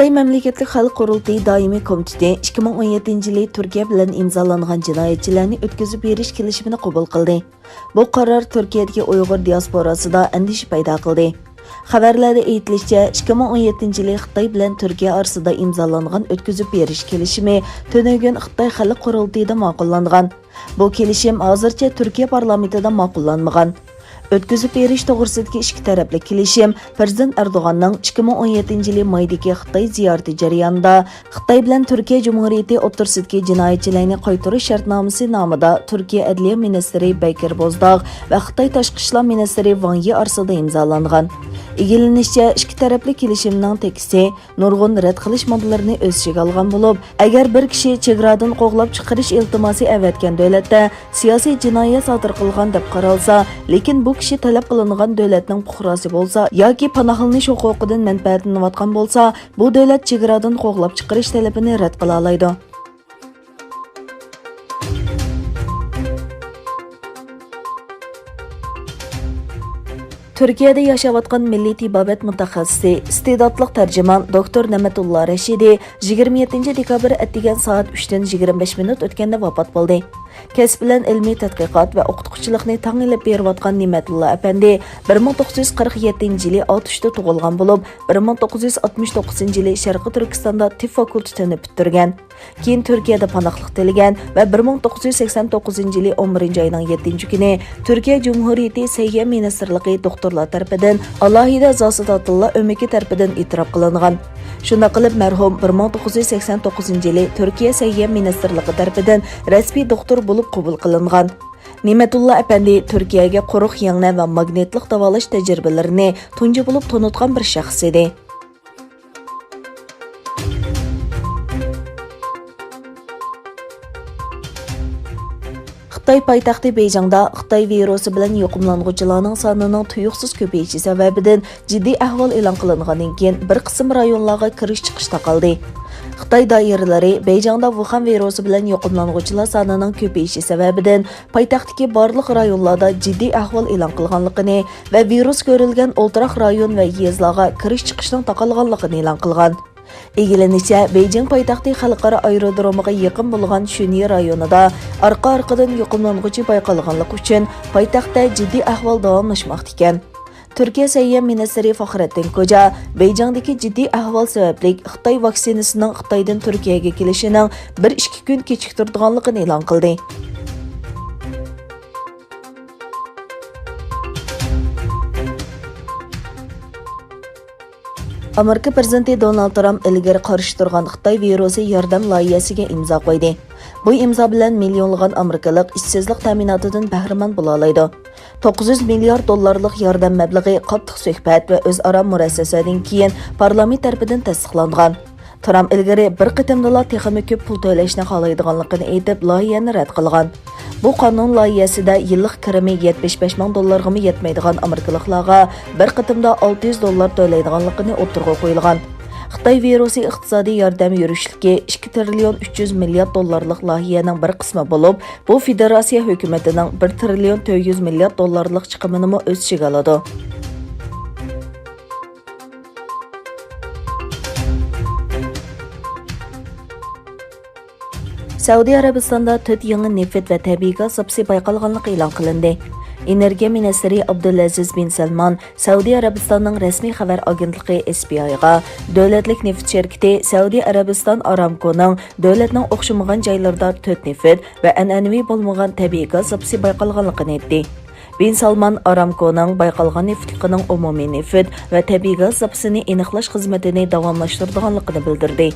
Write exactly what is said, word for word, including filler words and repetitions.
خىتاي مەملىكەتلىك خەلق قۇرۇلتىيى دائىمىي كومىتېتى ئىككى مىڭ ئون يەتتىنچى يىلى تۈركىيە بىلەن ئىمزالانغان جىنايەتچىلەرنى ئۆتكۈزۈپ بېرىش كېلىشىمىنى قوبۇل قىلدى. بۇ قارار تۈركىيەدىكى ئۇيغۇر دىياسپوراسىدا ئەندىشە پەيدا قىلدى. خەۋەرلەردە ئېيتىلىشىچە، ئىككى مىڭ ئون يەتتىنچى يىلى خىتاي بىلەن تۈركىيە ئارىسىدا ئىمزالانغان ئۆتكۈزۈپ بېرىش كېلىشىمى تۈنۈگۈن خىتاي خەلق قۇرۇلتىيىدا ماقۇللانغان. بۇ كېلىشىم ھازىرچە تۈركىيە پارلامېنتىدا ماقۇللانمىغان. ئۆتكۈزۈپ بېرىش توغرىسىدىكى ئىككى تەرەپلىك كېلىشىم پىرېزىدېنت ئەردوغاننىڭ ئىككى مىڭ ئون يەتتىنچى يىلى مايدىكى خىتاي زىيارىتى جەريانىدا خىتاي بىلەن تۈركىيە جۇمھۇرىيىتى ئوتتۇرىسىدىكى جىنايەتچىلەرنى قايتۇرۇش شەرتنامىسى نامىدا تۈركىيە ئەدلىيە مىنىستىرى بەكىر بوزداغ ۋە خىتاي تاشقى ئىشلار مىنىستىرى ۋاڭ يى ئارىسىدا ئىمزالانغان. ئىگىلىنىشىچە، ئىككى تەرەپلىك كېلىشىمنىڭ تېكىستى نۇرغۇن رەت قىلىش ماددىلىرىنى ئۆز ئىچىگە ئالغان بولۇپ، ئەگەر بىر كىشى چېگرادىن قوغلاپ چىقىرىش ئىلتىماسى ئەۋەتكەن دۆلەتتە سىياسىي جىنايەت سادىر قىلغان دەپ قارالسا، لېكىن بۇ كىشى تەلەپ قىلىنغان دۆلەتنىڭ پۇقراسى بولسا ياكى پاناھلىنىش ھوقۇقىدىن مەنپەئەتلىنىۋاتقان بولسا، بۇ دۆلەت چېگرادىن قوغلاپ چىقىرىش تەلىپىنى رەت قىلالايدۇ. تۈركىيەدە ياشاۋاتقان مىللىي تېبابەت مۇتەخەسسىسى، ئىستېداتلىق تەرجىمان دوكتور نەمەتۇللا رەشىدى يىگىرمە يەتتىنچى دېكابىر ئەتىگەن سائەت ئۈچتىن يىگىرمە بەش مىنۇت ئۆتكەندە ۋاپات بولدى. كەسىپ بىلەن ئىلمىي تەتقىقات ۋە ئوقۇتقۇچىلىقنى تەڭ ئېلىپ بېرىۋاتقان نېمەتۇللا ئەپەندى بىر مىڭ توققۇز يۈز قىرىق يەتتىنچى يىلى ئاتۇشتا تۇغۇلغان بولۇپ، بىر مىڭ توققۇز يۈز ئاتمىش توققۇزىنچى يىلى شەرقىي تۈركىستاندا تېب فاكۇلتېتىنى پۈتتۈرگەن. كېيىن تۈركىيەدە پاناھلىق تىلىگەن ۋە بىر مىڭ توققۇز يۈز سەكسەن توققۇزىنچى يىلى ئون بىرىنچى ئاينىڭ يەتتىنچى كۈنى تۈركىيە جۇمھۇرىيىتى سەھىيە مىنىستىرلىقى دوختۇرلار تەرىپىدىن ئالاھىدە زاسىداتۇللا ئۆمىكى تەرىپىدىن ئېتىراپ قىلىنغان. شۇنداق قىلىپ، مەرھۇم بىر مىڭ توققۇز يۈز سەكسەن توققۇزىنچى يىلى تۈركىيە سەھىيە مىنىستىرلىقى تەرىپىدىن رەسمىي دوختۇر بولۇپ قوبۇل قىلىنغان. نېمەتۇللا ئەپەندى تۈركىيەگە قۇرۇق يىڭنە ۋە ماگنىتلىق داۋالاش تەجرىبىلىرىنى تۇنجى بولۇپ تونۇتقان بىر شەخس ئىدى. خىتاي پايتەختى بېيجىڭدا خىتاي ۋىرۇسى بىلەن يۇقۇملانغۇچىلارنىڭ سانىنىڭ تۇيۇقسىز كۆپىيىشى سەۋەبىدىن جىددىي ئەھۋال ئېلان قىلىنغاندىن كېيىن، بىر قىسىم رايونلارغا كىرىش چىقىش تاقالدى. خىتاي دائىرىلىرى بېيجىڭدا ۋۇخەن ۋىرۇسى بىلەن يۇقۇملانغۇچىلار سانىنىڭ كۆپىيىشى سەۋەبىدىن، پايتەختتىكى بارلىق رايونلاردا جىددىي ئەھۋال ئېلان قىلغانلىقىنى ۋە ۋىرۇس كۆرۈلگەن ئولتۇراق رايون ۋە يېزىلارغا كىرىش چىقىشنىڭ تاقالغانلىقىنى ئېلان قىلغان. ئىگىلىنىشىچە، بېيجىڭ پايتەختى خەلقئارا ئايرودرومىغا يېقىن بولغان شۈنيې رايونىدا ئارقا-ئارقىدىن يۇقۇملانغۇچى بايقالغانلىقى ئۈچۈن، پايتەختتە جىددىي ئەھۋال داۋاملاشماقتا ئىكەن. تۈركىيە سەھىيە مىنىستىرى فاخرەتتىن كوجا بېيجىڭدىكى جىددىي ئەھۋال سەۋەبلىك خىتاي ۋاكسىنىسىنىڭ خىتايدىن تۈركىيەگە كېلىشىنىڭ بىر ئىككى كۈن كېچىكتۈرىدىغانلىقىنى ئېلان قىلدى. ئامېرىكا پىرېزىدېنتى دونالد ترامپ ئىلگىرى قارشى تۇرغان خىتاي ۋىرۇسى ياردەم لايىھەسىگە ئىمزا قويدى. بۇ ئىمزا بىلەن مىليونلىغان ئامېرىكىلىق ئىشسىزلىق تەمىناتىدىن بەھرىمەن بولالايدۇ. توققۇز يۈز مىليارد دوللارلىق ياردەم مەبلىغى قاتتىق سۆھبەت ۋە ئۆزئارا مۇرەسسەسەدىن كېيىن پارلامېنت تەرىپىدىن تەستىقلانغان. ترامپ ئىلگىرى بىر قېتىمدىلا تېخىمۇ كۆپ پۇل تۆلەشنى خالايدىغانلىقىنى ئېيتىپ، لايىھەنى رەت قىلغان. بۇ قانۇن لايىھەسىدە يىللىق كىرىمى يەتمىش بەش مىڭ دوللارغىمۇ يەتمەيدىغان ئامېرىكىلىقلارغا بىر قېتىمدا ئالتە يۈز دوللار تۆلەيدىغانلىقىنى ئوتتۇرىغا قويۇلغان. خىتاي ۋىرۇسى ئىقتىسادىي ياردەم يۈرۈشلۈكى ئىككى تىرىليون ئۈچ يۈز مىليارد دوللارلىق لايىھەنىڭ بىر قىسمى بولۇپ، بۇ فېدېراتسىيە ھۆكۈمىتىنىڭ بىر تىرىليون تۆت يۈز مىليارد دوللارلىق چىقىمىنىمۇ ئۆز ئىچىگە ئالىدۇ. سەئۇدى ئەرەبىستاندا تۆت يېڭى نېفىت ۋە تەبىئىي گاز زاپىسى بايقالغانلىقى ئېلان قىلىندى. ئېنېرگىيە مىنىستىرى ئابدۇلئەزىز بىن سەلمان سەئۇدى ئەرەبىستاننىڭ رەسمىي خەۋەر ئاگېنتلىقى ئېس پى ئايغا، دۆلەتلىك نېفىت شىركىتى سەئۇدى ئەرەبىستان ئارامكونىڭ دۆلەتنىڭ ئوخشىمىغان جايلىرىدا تۆت نېفىت ۋە ئەنئەنىۋى بولمىغان تەبىئىي گاز زاپىسى بايقالغانلىقىنى ئېيتتى. بىن سالمان ئارامكونىڭ بايقالغان نېفىتلىقىنىڭ ئومۇمىي نېفىت ۋە تەبىئىي گاز زاپىسىنى ئېنىقلاش خىزمىتىنى داۋاملاشتۇرىدىغانلىقىنى بىلدۈردى.